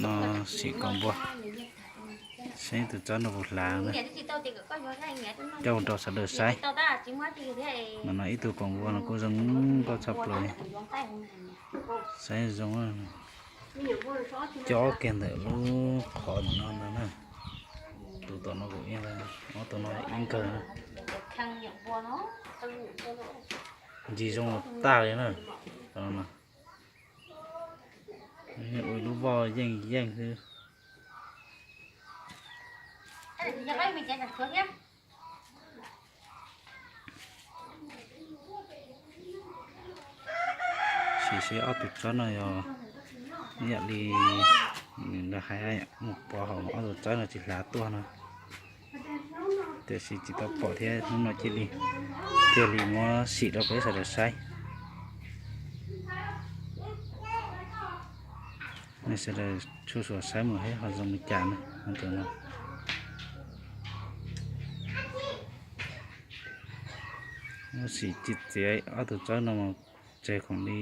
No sim kom npua, saib tus tsob no puas hlav na, coj mus rau sawv daws saib. Mas no ib tug koom npua no kuj zoo nkauj tshaj plaws, saib zoo, cob kiag ntawm lub qhov no na. Tus tom no kuj ib, ob tug no ib nkawg na. Ncig zoo tag li na. Ua ib lub voj yeej yeej xwb. Sim seb ob tug tsob no yog ib yam li nws hais, mus pov hauv ob tug tsob no tsis hlav tuaj no. Tiam sis tsis tau pom thiab, hnub no cia li, cia li muab sim rau peb sawv daws saib. Nej sawv daws txhua txhua saib mus seb ho zoo li cas na. Muab sim txiav txiav ob tug tsob no mus tseg khoom li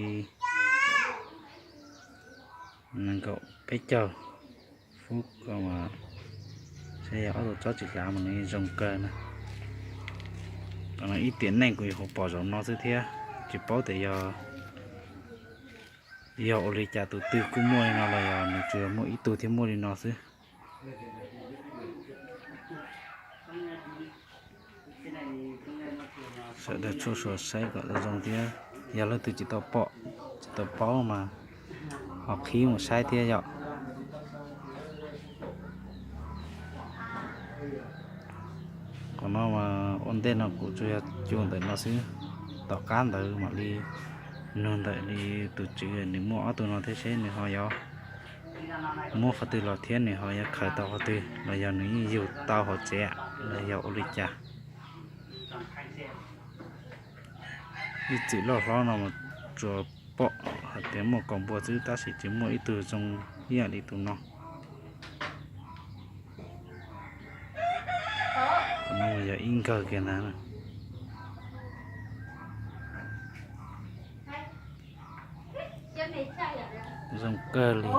nees nkaum peb caug fub, seb yog ob tug tsob tsis hlav mas nws zoo kawg na. Qhov no ib tiam neej kuv yuav pom zaum no xwb thiab, tsis paub tias yog, yog ua li cas tus twg kuj muaj li no los yog nws tsuas yog muaj ib tug thiab muaj li no xwb. Sawv daws txhua txhua saib kom zoo thiab, yog leej twg tsis tau pom, tsis tau paub mas ho qhib mus saib thiab yom. Qhov no mas ua ntej no kuv tsuas yog cuag ntawm no xwb, tom qab ntawd mam li nug ntawm li tus tswv nws muaj ob tug no thiab seb nws ho yuav muab qhov twg los thiab nws ho yuav khaws tau qhov twg los yog nws yeej yug tau hauv tsev los yog ua li cas. Ib txwm loj hlob no mas tsuas pom hais tias muaj kaus npua xwb tab sis tsis muaj ib tug zoo ib yam li tus no. Qhov no yog ib nkawg kiag ntag. Zoo kawg li.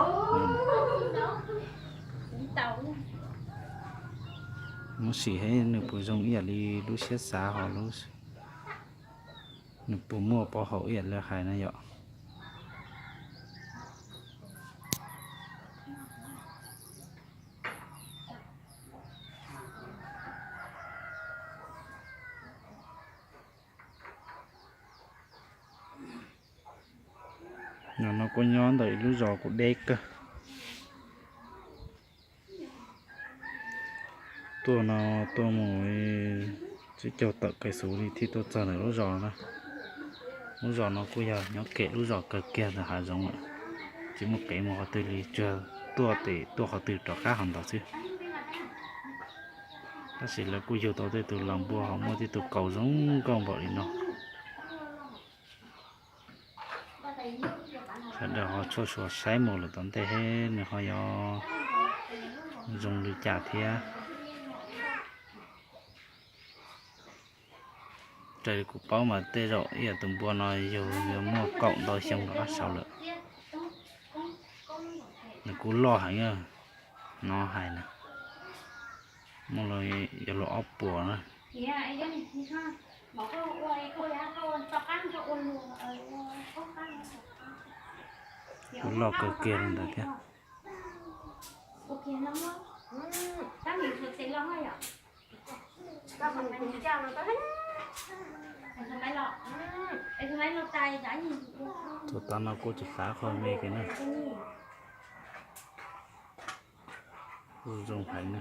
Muab sim seb nws puas zoo ib yam li lub siab xav hos lub, nws puas muaj pov haum ib yam li hais na yom. Nim no kuj nyob ntawm ib lub zos kuj deb kawg. Tuaj no tuaj mus tsib caug tawm kais xus li thiaj tuaj txog ntawm lub zos na. Lub zos no kuj yog nyob kem lub zos kawg kiag ntawm hav zoov lawm, tsis muaj kev mus qhov twg li, tsuas tuaj tes tuaj qhov twg rov qab qhov ntawd xwb. Tab sis lawv kuj yug tau tej tus las npua ho muaj tej tus kaus zoo nkauj npaum li no. Sawv daws ho txhua txhua saib mus lawm tom ntej seb nws ho yuav zoo li cas thiab. Raws li kuv paub mas tej zaum ib yam tus npua no yug yuav muaj kaum ntau xyoo rov qab saud lawm. Nws kuj loj heev, no hais na, muaj li yuav luag ob puas na. Kuj loj kawg kiag li ntawd thiab. Tus tav no kuj tsis xav qhov me kiag na. Kuj zoo heev na.